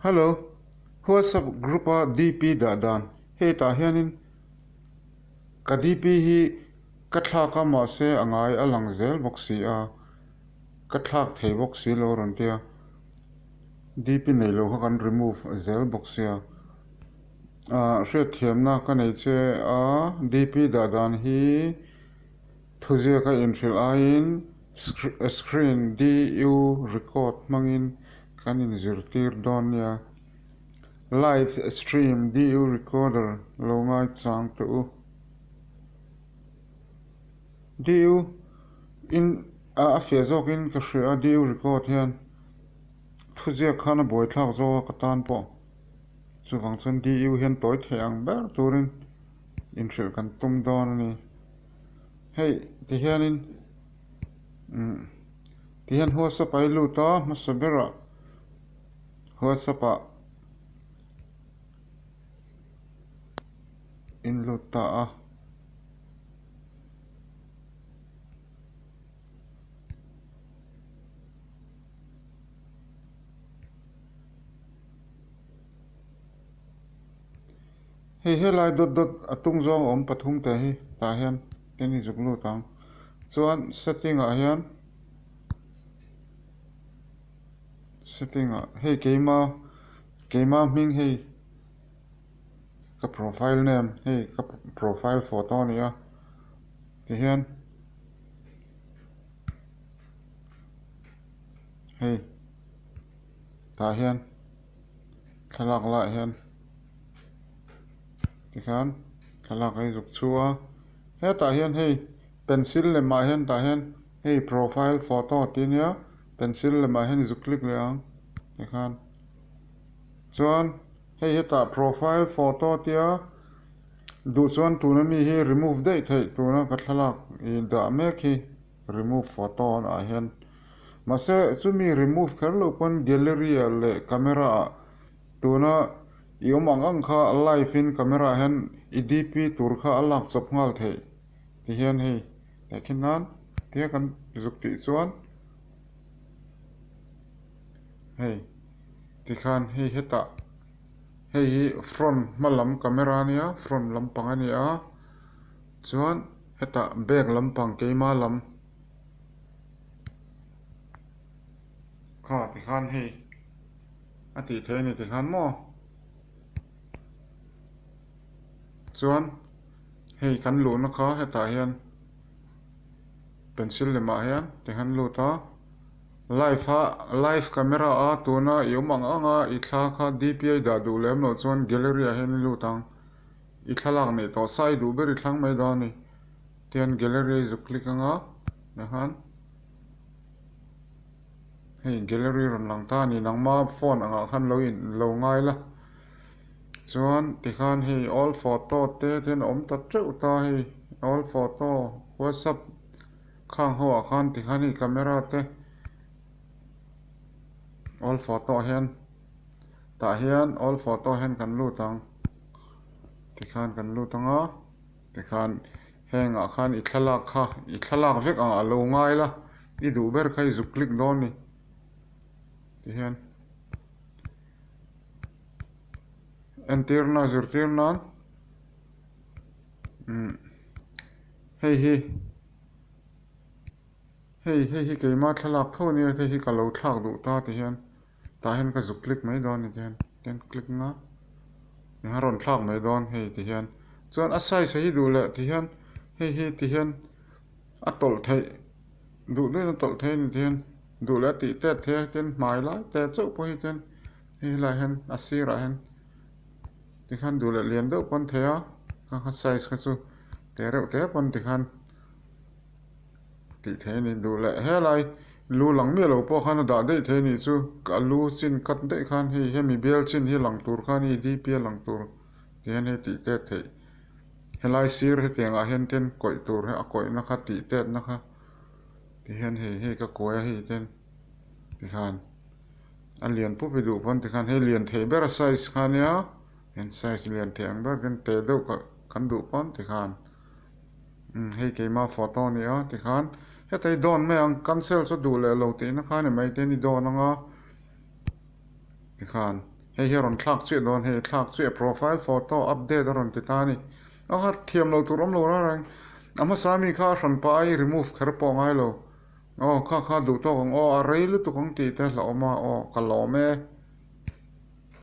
Hello, WhatsApp group a DP dah dan hei tah hianin ka DP hi ka thlak a mahse a ngai a lang zel bawk si a, ka thlak thei bawk si lo rawn tia DP nei lo kha kan remove zel bawk sia. Ah hriatthiamna ka nei che a DP dah dan hi thuziak a inhrilh aiin screen DU record hmangin kan inzirtir dawn nia. Live stream DU recorder lo ngaichang teh u. DU in a fiah zawkin ka hria a DU record hian thuziak khan a buaithlak zawk a ka tan pawh. Chuvang chuan DU hian tawi thei ang ber turin inhrilh kan tum dawn a ni. Hei ti hianin umm ti hian WhatsApp a i lut a hmasa berah WhatsApp ah in lut ta a. Hei helai dawt dawt a tung zawng awm pathum te hi tah hian eng i zuk lut ang chuan setting ah hian setting ah hei keima keima hming hei ka profile name hei ka profile photo a ni a tihian. Hei tah hian thlalak lah hian tikhian thlalak a inzuk chhu a hetah hian hei pencil lemah hian tah hian hei profile photo tih ania pencil lemah hian i zuk click leh ang tikhan chuan hei hetah profile photo tia duh chuan tuna mi hi remove daih theih tuna ka thlalak ih dah mek hi. Remove photo ah hian mahse chumi remove kher loh pawn gallery ah leh camera ah tuna i awm ang ang kha live in camera ah hian i DP tur kha a lak chawp nghal theih ti hian hei tehkhin nan tia kan zuk tih chuan hei tikhan hei hetah hei hi front hma lam camera ania front lampang a ni a. Chuan hetah bag lampang keima lam kha tikhan hei a tih theih a ni tikhan maw chuan hei kan luhna kha hetah hian pencil lemah hian tikhan lut a live a live camera a tuna i awm ang ang a i thla kha DPI dah duh lem loh chuan gallery ah hian i lut ang. I thlalak neih tawh sa i duh ber i thlang mai dawn a ni. Tihian gallery a i zuk click anga tikhan hei gallery rawn lang ta a ni nangma phone angah khan lo in lo ngai la chuan tikhan hei all photo te te hian a awm ta teuh ta hei all photo whatsapp khang ho ah khan tikhan hei camera te all photo ah hian. Tah hian all photo hian kan lut ang tikhan kan lut ang a tikhan hengah khan i thlalak kha i thlalak vek ang a lo ngai la i duh ber kha i zuk click dawn a ni tihian entirna zirtir nan umm hei hi hei hei hi keima thlalak tho a nia hei hi ka lo thlak duh ta tihian. Tah hian ka zuk click mai dawn ni tihian tihian click nga a rawn thlak mai dawn hei tihian chuan a size hi duh leh tihian hei hi tihian a tawlh theih duh duhin a tawlh theih a ni tihian duh leh a tih tet theih a tin hmai lai te chauh pawh hi chuan hei helaiah hian a sirah hian tikhan duh leh lian deuh pawn thei a kha kha size kha chu te reuh te pawn tikhan. Tih theih a ni duh leh helai lu lang miah lo pawh khan a dah daih theih a nih chu a lu chin cut daih khan hei hemi bial chin hi lang tur khan hei DP a lang tur ti hian hei tih tet theih helai sir hetiang ah hian ten kawih tur hi a kawihna kha tih tet na kha ti hian hei hei ka kawi a hei ten ti khan a lian pup i duh pawn ti khan hei lian thei ber a size kha ania hian size lian thei ang ber ten te deuh kan duh pawn ti khan. Umm hei keima photo a ni a tikhan heta i dawn mai ang cancel chu duh leh lo tihna kha a ni mai te ni dawn ang a tikhan. Hei hi a rawn thlak chiah dawn hei thlak chiah profile photo update a rawn ti ta a ni. A kha thiam lo tur awm lo reng reng. A hmasa mi kha a hran pah a i remove kher pawh a ngai lo. Aw kha kha duh tawk ang aw a rei lutuk ang tih te hlauhawm a aw ka lawm e.